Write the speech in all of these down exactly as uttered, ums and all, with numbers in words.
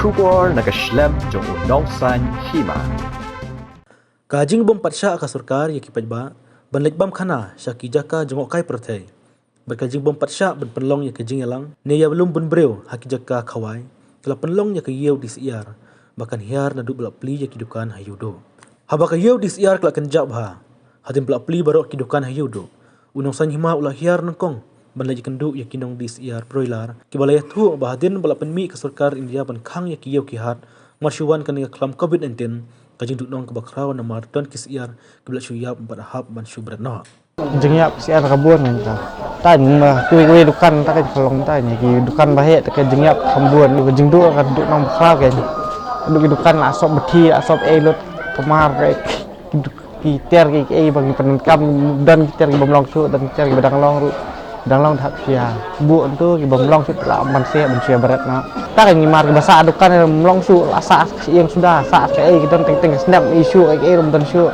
Khubor na ka shlem jong u nongsan hima. Ka jingbym pat shah ka sorkar ïa ki paidbah ban leit bam khana sha ki jaka jngohkai pyrthei. Bad ka jingbym pat shah ban pynlong ïa ka jingïalang ne ïa lum bun briew ha ki jaka khawai, ka la pynlong ïa ka ïew di syiar ba kan hiar naduh ba la plie ïa ki dukan ha ïew duh. Haba ka ïew di syiar ka la kynjah bha, hadien ba la plie baroh ki dukan ha ïew duh, u nongsan hima u la hiar nyngkong ban leit ïakynduh ïa ki nong di syiar broiler kiba la ïathuh ba hadien ba la pynmih ka sorkar India ban khang ïa ki ïew ki hat mar shu wan kane ka khlam covid nineteen, ka jingduhnong kaba khraw namar don ki syiar kiba la shu ïap bad hap ban shu bret noh. Jingïap syiar ka bun mynta. Ta jingma kiwei kiwei dukan ta ka jingpynlong ta ïa ki dukan ba heh ta ka jingïap kham bun, ka jingduh ka duhnong ba khraw ka. Duh ki dukan la sop bathi, la sop ei lut, kamar ka, ki duk-, ki tiar ki, ki ei ba ngi pyndonkam, don ki tiar ki bym long shuh, don ki tiar ki ba dang long ruh. Dang long da hap shu ïa buh, ntu ki bym long shuh la man seh ban shu ïa bret noh. Ta ka ngi mar kiba sah dukan bym long shuh, la sah ka ïing suda, sah ka ei ki don teng teng ka snep, ïa shuh ka ei ruh bym don shuh.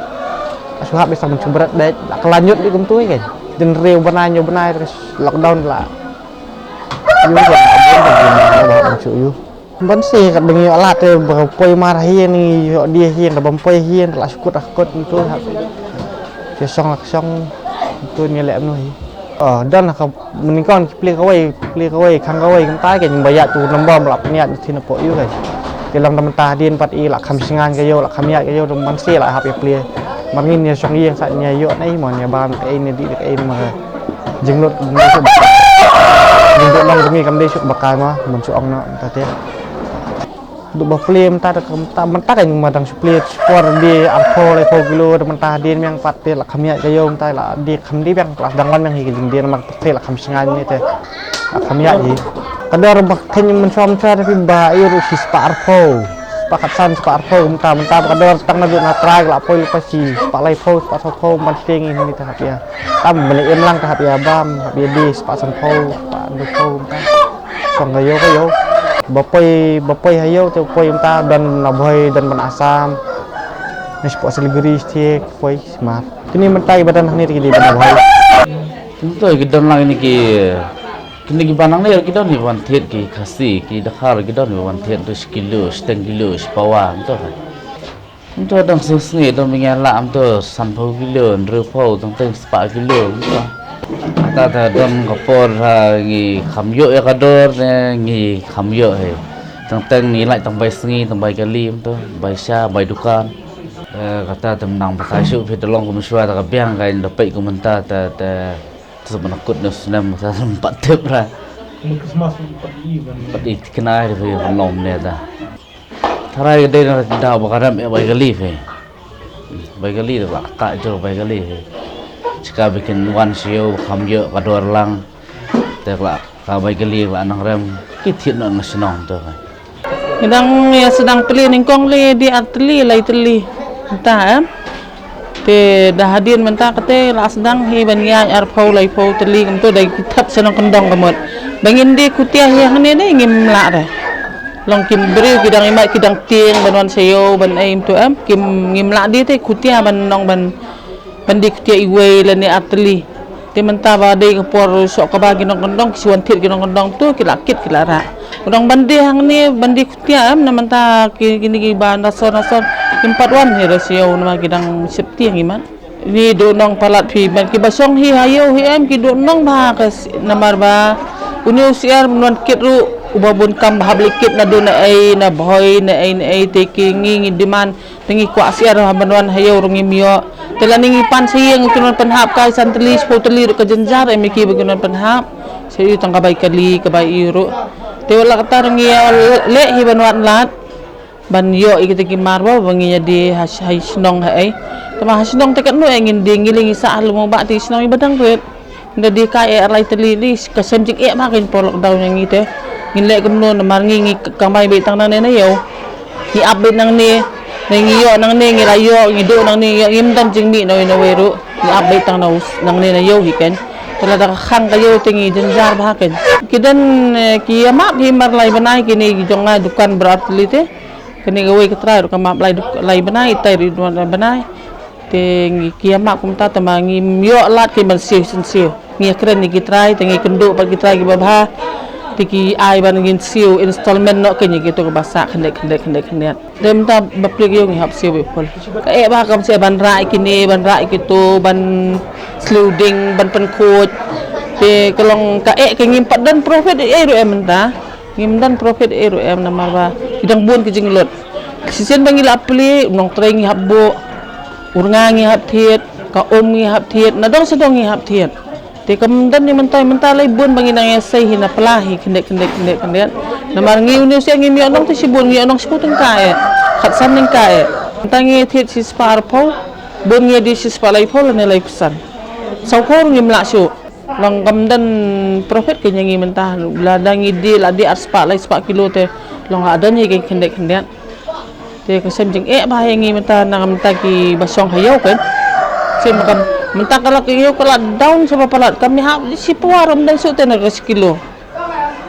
Shu hap ïa sa ban shu bret beit, la ka la ñiut dih kumtu ïa ka. Jin riew bnai ñiew bnai ka lockdown la. Ïa ka la bun ka jin la ba hap ban shu ïa. Ban seh ka dang ïoh lad te ba poi mar hi ni ïoh die hi, da bym poi hi la shu kut ah kut ntu hap. Ke song la ka song ntu ni leh mnu hi. Oh, don ka Mynnyngkong ki plie kawei, plie kawei, khang kawei, kumta ka jingba ïaid tu nombor ba la pynïaid na thin hapoh ïew ka. Te long da mynta hadien pat i la kham shngaiñ ka ïew, la kham ïaid ka ïew, da man seh la hap ïa plie. Mar ngin ïa shong ïing sa ïa ïoh nei mo ïa bam ka ei ne dih ka ei ne ma. Jinglut jinglut long jingïa kam dei suk ba kai ma, man suk ong na ta te. Duh ba plie mynta da ka mynta, mynta ka jingma dang shu plie por die arphew laiphew kilo da mynta hadien biang pat te la kham ïaid ka ïew mynta la die kham die biang la dang wan biang hi ka jingdie namar te la kham shngaiñ ne te la kham ïaid hi. Ka dor ba khein mynshwa mynshwa da phi ba ïa ruh shi spah arphew, spah khatsan spah arphew mynta, mynta ba ka dor tang naduh na trai la poi lypa shi spah laiphew spah sawphew man te ngi ni te hap ïa. Tam ba ne im lang te hap ïa bam hap ïa die spah sanphew spah hynñiewphew mynta. Shong ka ïew ka ïew. Ba poi, ba poi ha ïew te poi mynta don na Bhoi, don ban Assam. Ni spah Siliguri sthie poi smart. Kini mynta ki ba don hangne te ki dei ban na Bhoi. Kumto ki don lang kini ki, kini ki ba nangne ki don ki ban thied ki Khasi, ki Dkhar ki don ki ban thied tu shi kilo, shiteng kilo, shi pawa, kumto. Kumto dang shisngi dang ba ngi lah kumto sanphew kilo, hynriewphew, teng teng spah kilo kumto. Kata te don ka por ha ngi kham ïoh ïa ka dor ne ngi kham ïoh hi. Teng teng ngi lait tang bai sngi, tang bai kali kumto, bai sha, bai dukan. Eh, kata te mynta ba kai shuh phi da long kum shuwa ta ka biang kai da peit kum mynta ta ta. Te sa ban kut ne snem ta sa ban pat tip ra. Mun Christmas pat i ban pat i tikna ri phi ban long ne ta. Tharai ka dei na daw ba ka rem ïa bai kali phi. Bai kali da ba ka jor bai kali phi. Chika ba kin wan sha ïew ba kham ïoh ka dor lang. Te ka la ka bai kali ka la nang rem. Ki thied noh na shnong te phi. Ngi dang ïa sdang plie nyngkong le dih ar tylli lai tylli. Mynta em. Te da hadien mynta kata la sdang hi ban ïaid arphew laiphew tylli kumto da ki thep shnong kyndong ka mut. Ba ngin die khutia hi hangne ne ngim lah re. Long kim briew ki dang imat ki dang tieng ban wan sha ïew ban ei kumto em. Kim ngim lah die te khutia ban nong ban, ban die khutia iwei lane ar tylli. Te mynta ba dei ka por shoh kaba ki nongkyndong ki shu wan thied ki nongkyndong tu ki la kit ki la rah. Ba dang ban die hangne ban die khutia em na mynta ki, kine ki ba na sor na sor kim pat wan hi ra sha ïew namar ki dang sheptieng imat. Ni duh nong palat phi ban ki ba shong hi ha ïew hi em ki duh nong ba ka s-, namar ba une u syiar ban wan kit ruh uba bun kam ba hap leit kit naduh na ei na Bhoi na ei na ei te ki ngi ngi demand. Te ngi kwah syiar ha ban wan ha ïew ruh ngim ïoh. Te lane ngi pan sha ïing kin wan pynhap kai san tylli shiphew tylli ruh ka jynjar em ïa ki ba kin wan pynhap. Sha ïew tang ka bai kali ka bai ïew ruh. Te wat la katta ruh ngi ïa leh hi ban wad lad ban ïoh ïa kita ki mar ba ba ngi ïa die ha sh-, ha shnong ha ei. Te ma ha shnong te katno eh ngin die ngi leh ngi sah ha lymong ba te shnong i ba dang rit. Nda die kai eh ar lai tylli li ka sem jingeh ma ka por lockdown ïa ngi te. Ngin leh kumno namar ngi ngi kamai beit tang nangne na ïew. Ngi ap beit nangne. Ne ngi ïoh nangne ngi la ïoh ngi duh nangne ïoh ngim don jingmih na wei na wei ruh. Ngi ap beit tang na us nangne na ïew hi ken. Te lada ka khang ka ïew te ngi jynjar bha ken. Ki don, eh, ki ïa map hi mar lai bnai kine ki jong nga dukan bra ar tylli te. Kane kawei ka trai ruh ka map lai duk-, lai bnai, itai ruh lai bnai. Te ngi ki ïa map kumta te ma ngim ïoh lad ki ban siew sien siew. Ngi ïa kren ïa ki trai te ngi kynduh bad ki trai kiba bha. Te ki ai ban ngin siew installment noh kine kito kaba sah khyndiat khyndiat khyndiat khyndiat. Te mynta ba plie ïa ngi hap siew ba pol. Ka eh ba kam siew ban rah kine ban rah kito ban sliew ding ban pynkhuid. Te ka long ka eh ka ngim pat don profit eh ruh em mynta. Ngim don profit eh ruh em namar ba ki dang bun ki jinglut. Shisien ba ngi la plie u nongtrei ngi hap buh. U rnga ngi hap thied, ka um ngi hap thied, na dong sha dong ngi hap thied. Te kam don ni mynta mynta lai bun ba ngi nang ïa sei hi na pla hi khyndiat khyndiat khyndiat khyndiat. Namar ngi une u seh ngi ïoh nong te shibun ngi ïoh nong shiphew tyngka eh. Khatsan tyngka eh. Mynta ngi thied shispah arphew, bun ngi die shispah laiphew lane laiphew san. Sawphew ngim lah shuh. Long kam don profit ka ïa ngi mynta lada ngi die la die arspah laispah kilo te long ha don ïa ki khyndiat khyndiat. Te ka shem jingeh ba ha ïa ngi mynta na ka mynta kiba shong ha ïew kan. Shem kam mynta ka la ka ïew ka la down shaba palat kam ïa hap shiphew ar ym don shuh te na ka shi kilo.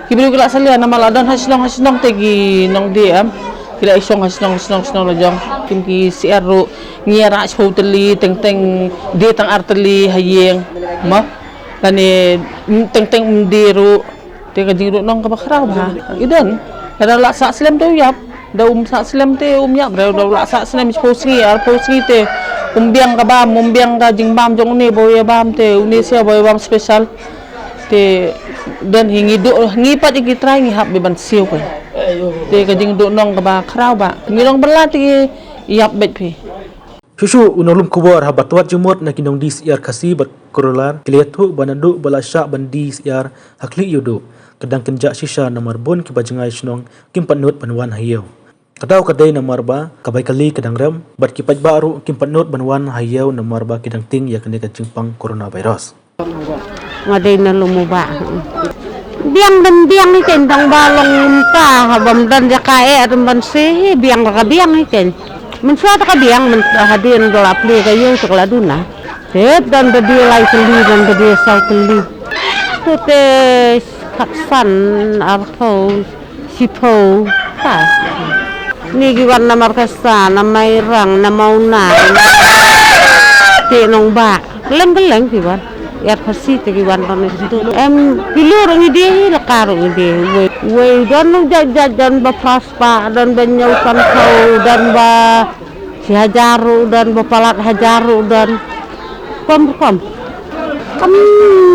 Ki briew ki la salia namar la don ha shnong ha shnong te ki nongdie em. Ki la ïa shong ha shnong shnong shnong la jong. Kim ki syiar ruh ngi ïa rah shiphew tylli teng teng die tang ar tylli ha ïing. Mo. Lane teng teng ym die ruh. Te ka jingduh nong kaba khraw bha. I don. Lada la sah slem te u ïap. Da um sah slem te um ïap. Da la sah slem shiphew sngi arphew sngi te um biang ka bam um biang ka jingbam jong une ba u ïa bam te une sia ba u ïa bam special. Te don hi ngi duh ngi pat ïa ki trai ngi hap ban siew ka. Te ka jingduh nong kaba khraw bha. Ngi long bala te ki ïap beit phi. Shuh shuh u nonglum khubor haba tuat jingmut na ki nongdie syiar Khasi bad Kular ki la ïathuh ba naduh ba la shah ban die syiar ha khlieh Ïewduh ka dang kynjah shisha namar bun kiba jngai shnong kim pat nud ban wan ha ïew. Ka daw ka dei namar ba ka bai kali ka dang rem bad ki paidbah ruh kim pat nud ban wan ha ïew namar ba ki dang tieng ïa kane ka jingpang coronavirus. Nga dei na lum u bah. Biang dan biang hi ken dang ba long mynta ha bam dan ja ka eh dang ban se hi biang ka biang hi ken. Mynshuwa ta ka biang mynta hadien da la plie ka ïew ta ka la duna. Tep dan ba die lai tylli dan ba die saw tylli. Tu te khatsan arphew. Shiphew. Ta. Ni ki wan na Markasa, na Mairang, na Mauna. Te nong ba. Leng leng ki wan. Ïar Khasi te ki wan tang ni tu. Em kilo rong ide hi la ka rong ide. Wei wei don nong jat jat don ba phra spah, don ba hynñiew san phew, don ba shi hajar ruh don, ba palat hajar ruh don. Rukom rukom. Kam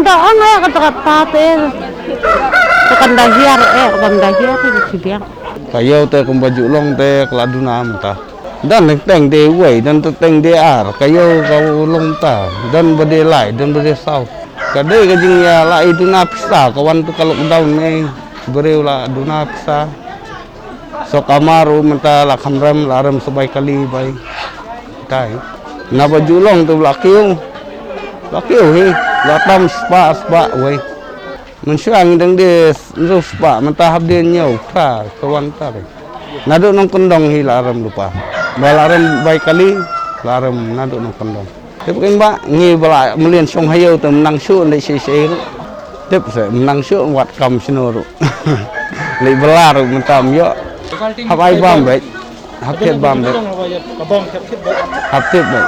da ong eh kata kata te. Te kan da hiar eh, kan da hiar te shi biang. Ka ïew te kumba ju long te ka la duna mynta. Don teng teng de wei, don teng teng de ar, ka ïew ka long mynta. Don ba de lai, don ba de saw. Ka dei ka jingïa la i duna pisa, ka wan tu ka lockdown ne. Briew la duna pisa. Sok amar u mynta la kham rem la rem sa bai kali bai. Tai. Naba ju long tu la kiew. La kiew hi. La tam spah spah wei. Mynshuwa ngi dang die hynriew spah mynta hap die hynñiew phra ka wan ta. Naduh nongkyndong hi la rem lypa. Ba la rem bai kali la rem naduh nongkyndong. Tip kein ba ngi ba la mlien shong ha ïew te mynta shu ndei shi shi ruh. Tip se mynta shu wat kam shano ruh. Lei ba la ruh mynta ym ïoh. Hap ai bam beit. Hap thied bam beit. Hap thied beit.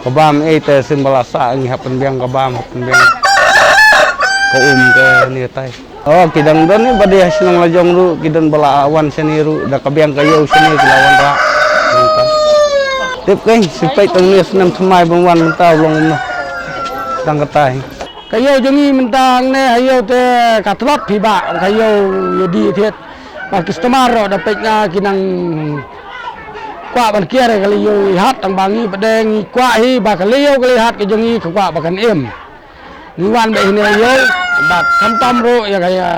Ka bam ei te sien ba la sah ngi hap pynbiang ka bam hap pynbiang. Ka um te ni tai. Oh, ki dang don ni ba dei ha shnong la jong ruh, ki don ba la wan shane ruh, da ka biang ka ïew shane ki la wan rah. Tip kein, shu peit tang ne snem thymmai ban wan mynta u long kumno. Dang katai. Ka ïew jong ngi mynta hangne ha ïew te ka tlot phi ba ka ïew ïa di thied. Ba customer ruh da peit nga ki nang kwah ban kiar ka la ïew i hat tang ba ngi ba dei ngi kwah hi ba ka la ïew ka la i hat ka jong ngi ka kwah ba kan im. Ngi wan beit hynne ïew bad khamtam ruh ïa ka ïa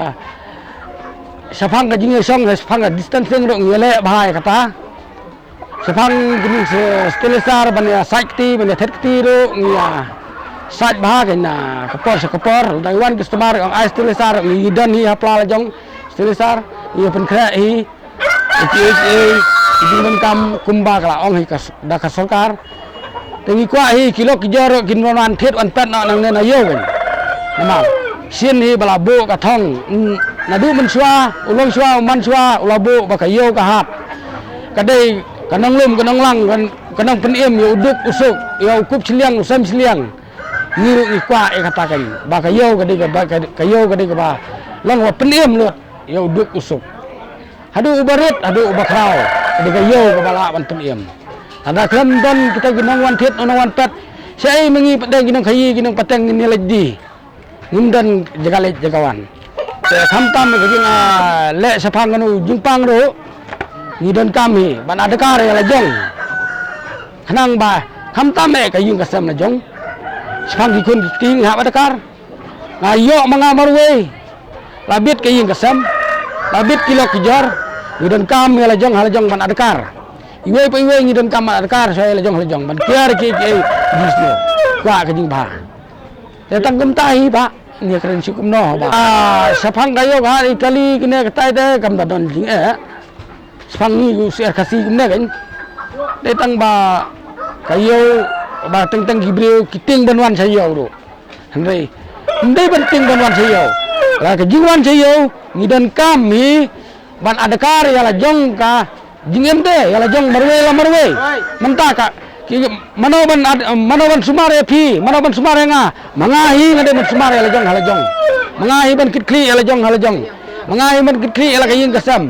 shaphang ka jingïashong shaphang ka distancing ruh ngi ïaleh bha ïa kata. Shaphang kine ki stabilizer ban ïa sait kti ban ïa thet kti ruh ngi ïa sait bha kane ka por sha ka por. Lada wan customer ong ai stabilizer ngi don hi ha pla la jong stabilizer ngi ïa pynkhreh hi. Ki, ki, ki jingdonkam kumba ka la ong hi ka s-, da ka sorkar. Te ngi kwah hi ki lok ki jor kin wan wan thied wan pet noh nangne na ïew kan. Namar sien hi ba la buh ka thong. Mm, naduh mynshuwa, u long shuwa, u man shuwa, u la buh ba ka ïew ka hat. Ka dei ka nonglum ka nonglang ka, ka nongpynim ïa u duk u suk ïa u kup shiliang u sem shiliang. Ngi ruh ngi kwah ïa kata kan ba ka ïew ka dei ka ba ka, ka ïew ka dei ka ba Long wa pynim lut ïa u duk u suk. Haduh uba rit, haduh uba khraw, ka dei ka ïew kaba lah ban pynim. Lada khlem don kita ki nongwan thied, nongwan pet, shaei ma ngi pat de ki nongkhaïi, ki nongpateng, ngin ïaleit die. Ngim don jaka leit jaka wan. Te khamtam ka jing, ah, leh shaphang kano jingpang ruh, ngi donkam hi ban adkar ïa la jong. Khnang ba khamtam eh ka ïing ka sem la jong, shaphang ki khun ki kti ngi hap adkar. Nga ïoh ma nga marwei, la bit ka ïing ka sem, la bit ki lok ki jor, ngi donkam ïa la jong ha la jong ban adkar. Iwei pa iwei ngi donkam ban adkar sha la jong ha la jong ban kiar ki ki, ki, ki, kwah ka jingbha. Te tang kumta hi ba, ngi kren shu kumno ba. Ah, shaphang ka ïew ka ha i kali kine katai te kam da don jingeh. Shaphang ngi u syiar Khasi kumne kan. Dei tang ba ka ïew ba teng teng ki briew ki tieng ban wan sha ïew ruh. Hynrei ym dei ban tieng ban wan sha ïew. La ka jingwan sha ïew ngi donkam hi ban adkar ïa la jong ka jingim te, ïa la jong marwei la marwei. Mynta ka ki mano ban ad, mano ban sumar ïa phi, mano ban sumar ïa nga. Ma nga hi nga dei ban sumar ïa la jong ha la jong. Ma nga hi ban kitkhlieh ïa la jong ha la jong. Ma nga hi ban kitkhlieh ïa la ka ïing ka sem.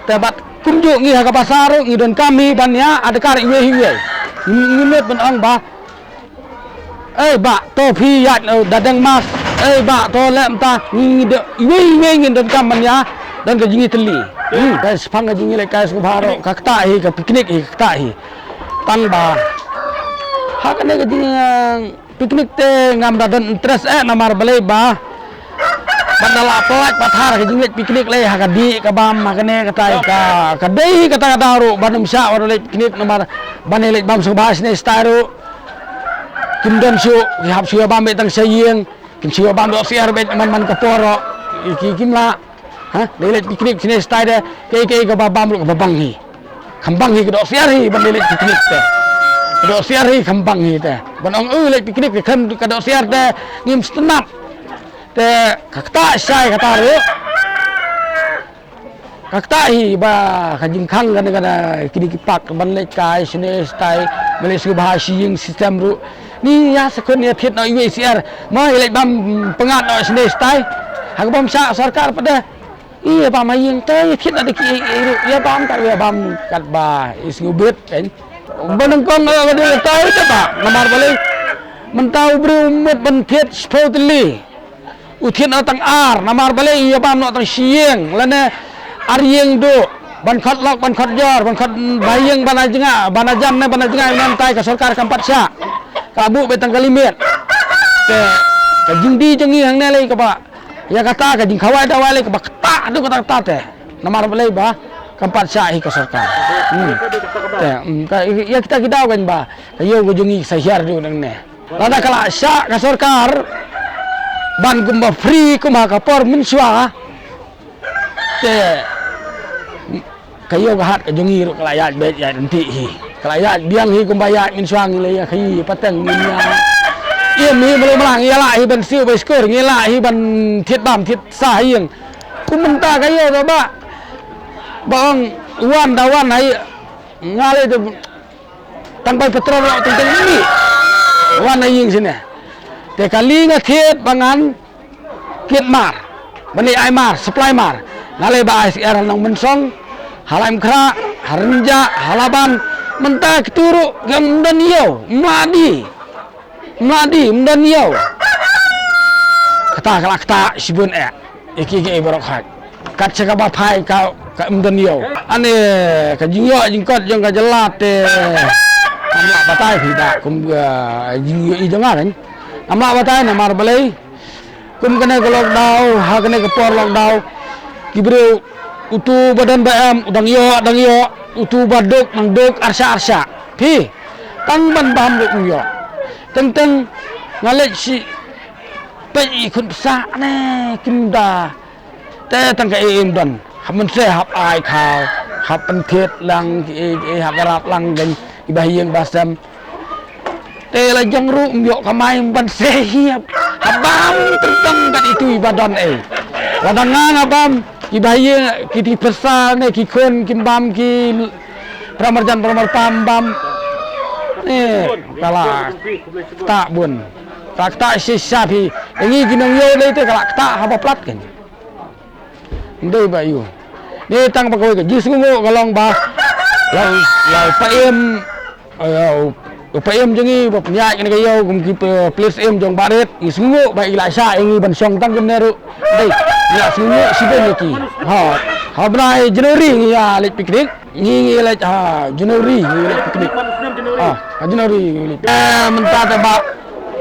Te bad kumjuh ngi ha ka basa ruh ngi donkam hi ban ïa adkar iwei hi iwei. Ngi, ngi mut ban ong ba, ei bah, to phi ïaid, eh, da deng mask. Ei bah, to leh mynta. Ngi, ngi de, iwei iwei ngi donkam ban ïa don ka jingïatylli. Hmm. Ka shaphang ka jingïaleit ka sngewbha ruh ka ktah hi, ka picnic hi ka ktah hi. Tang ba ha kane ka jing, eh, picnic te ngam da don interest eh, namar balei ba ban da la pynlait pathar ka jingleit picnic lei ha ka dih ka bam ha kane katai ka, ka dei hi kata ka daw ruh ban ym shah ban leit picnic namar ban leit bam sngewbha sne stai ruh. Kim don shuh, ki hap shu ïa bam beit tang sha ïing, kim shu ïa bam doh syiar beit man man ka por ruh. Ki, kim lah. Ha, dei leit picnic sne stai de, kaei kaei kaba bam ruh kaba bang hi. Kham bang hi ka doh syiar hi ban dei leit picnic te. Ka doh syiar hi kham bang hi te. Ban ong u leit picnic te khlem ka doh syiar te ngim sngewtynnat. Te ka ktah shai kata ruh. Ka ktah hi ba ka jingkhang kane kane kine ki park ban leit kai sne stai, ban leit sngewbha shi ïing shi sem ruh. Ngi ïa sa khun ïa thied noh iwei syiar. Mo ïa leit bam pyngngad noh sne stai. Ha ka bam shah sorkar pat de. Ïa bam ha ïing te ïa thied da ki, ïa, ïa, ïa bam kat, ïa bam kat ba i sngewbit kan. Ba nyngkong, eh, ka dei tai te ba namar balei mynta u briew u mut ban thied shiphew tylli. U thied noh tang ar namar balei ïa bam noh tang shi ïing lane ar ïing duh ban khot lok ban khot jor ban khot ba ïing ban jngai ban jan ne ban jngai mynta ka sorkar kam pat shah. Ka buh beit tang ka limit. Te ka jingdie jong ngi hangne lei kaba ïa kata ka jingkhawai dawai lei kaba ktah haduh katta katta te. Namar balei ba kam pat shah hi ka sorkar. Hmm. Te, hmm, ka, ïa kita ki daw kan ba ka ïew ka jong ngi sa hiar haduh nangne. Lada ka la shah ka sorkar ban kumba free kum ha ka por mynshuwa. Te ka ïew ka hat ka jong ngi ruh ka la ïaid beit ïaid ryntih hi. Ka la ïaid biang hi kumba ïaid mynshuwa ngi la ïa khaïi pateng ngi ïa im hi mlei mlang ïa lah hi ban siew bai skur ngi lah hi ban thied bam thied sa ha ïing. Kum mynta ka ïew ka ba ba ong wan da wan ha ïing nga lei te tang bai patrol ruh teng teng ni wan ha ïing sini. Te kali nga thied ba ngan kit mar. Bani ai mar, supply mar. Nga lei ba ai syiar ha Nongmynsong, ha Laitumkhrah, ha Rynjah, ha Laban. Mynta ki tu ruh ki ym don ïew, ym lah die. Ym lah die, ym don ïew. Kata ka la ktah shibun eh. Ïa ki ki baroh khat. Kat sha kaba phai ka, ka ym don ïew. Ane ka jingïoh jingkot jong ka jylla te. Ngam lah batai phi da kum ka jingïohi jong nga kan. Ngam lah batai namar balei. Kum kane ka lockdown, ha kane ka por lockdown, ki briew utu ba don ba em, u dang ïoh, dang ïoh, utu ba duk, dang duk, arshah, arshah. Phi, tang ban bam ruh um ïoh. Teng teng nga leit shi peit i khun pisa ne kim da. Te tang kaei im don. Hap mynse hap ai khaw, hap pynthied lang ki, ki hap ïarap lang dang i ba ïing ba sem. Te la jong ruh ym ïoh kamai ban se hi hap, hap bam tyrtong kat itu i ba don ei. La dang nga nga bam ki ba ïing ki ti pyrsa ne ki khun kim bam ki pramar jan pramar pam bam. Ne ka la ktah bun. Ka ktah shisha phi. Ngi ki nongïew lei te ka la ktah haba plat kan. Ndei ba ïoh. Ni tang ba kawei ka jingsngewnguh ka long ba la, la u paiem, eh, u paiem jong ngi ba pynïaid kane ka ïew kum ki pulit siem jong Bah Rit, ngi sngewnguh ba i la shah ïa ngi ban shong tang kumne ruh. Ndei, ngi la sngewnguh shibun ïa ki. Ha, ha bnai January ngi ïa leit picnic. Ngi ngi leit ha January ngi leit picnic. Ah, ha January ngi leit. Eh, mynta te ba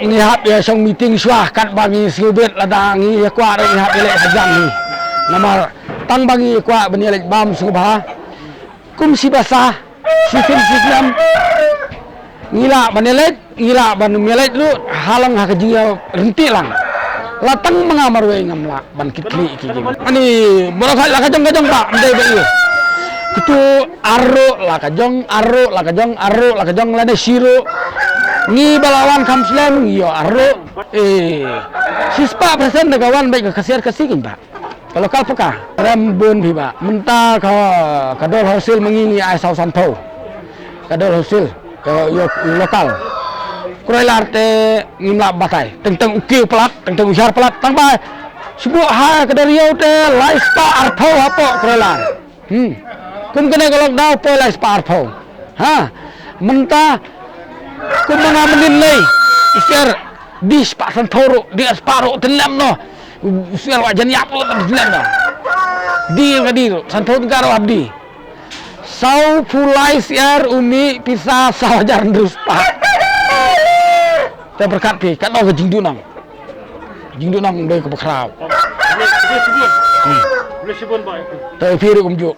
ngi hap ïa shong meeting shuwa katba ngi sngewbit lada ngi ïa kwah ruh ngi hap ïa leit hajan hi. Namar tang ba ngi ïa kwah ban ïa leit bam sngewbha. Kum shi basa, shi sien shi snem. Ngi lah ban ïa leit, ngi lah ban ïa leit ruh, ha long ha ka jingïaryntih lang. La tang ma nga marwei ngam lah ban kit khlieh ki jing. Ani, baroh khoit la ka jong ka jong ba, ndei ba ïoh. Kitu arruh la ka jong, arruh la ka jong, arruh la ka jong lane shi ruh. Ngi ba la wan kham slem ngi ïoh arruh. Eh, shispah percent da ka wan bad ka khasiat Khasi kin ba. Ka local paka. Rem bun phi ba. Mynta ka, ka dor hausil ma ngi ngi ai saw san phew. Ka dor hausil, ka ïoh local. Kroilar te ngim lah batai. Teng teng u kiew palat, teng teng u hiar palat, tang ba. Shu buh ha ka dor ïew te lai spah arphew hapoh Kroilar. Hmm. Kum kane ka lockdown poi lai spah arphew. Ha. Mynta kum ma nga mynnin lei. Isher di spah san phew ruh, di spah ruh tynlem noh. Isher wa jan ïap ruh tynlem noh. Di ka di ruh, san phew tyngka ruh hap di. Saw phew lai sher u mih pisa saw hajar hynriew spah. Te byrkhat phi, katno ka jingduhnong. Jingduhnong dei ka bakhraw. Te phi ruh kumjuh.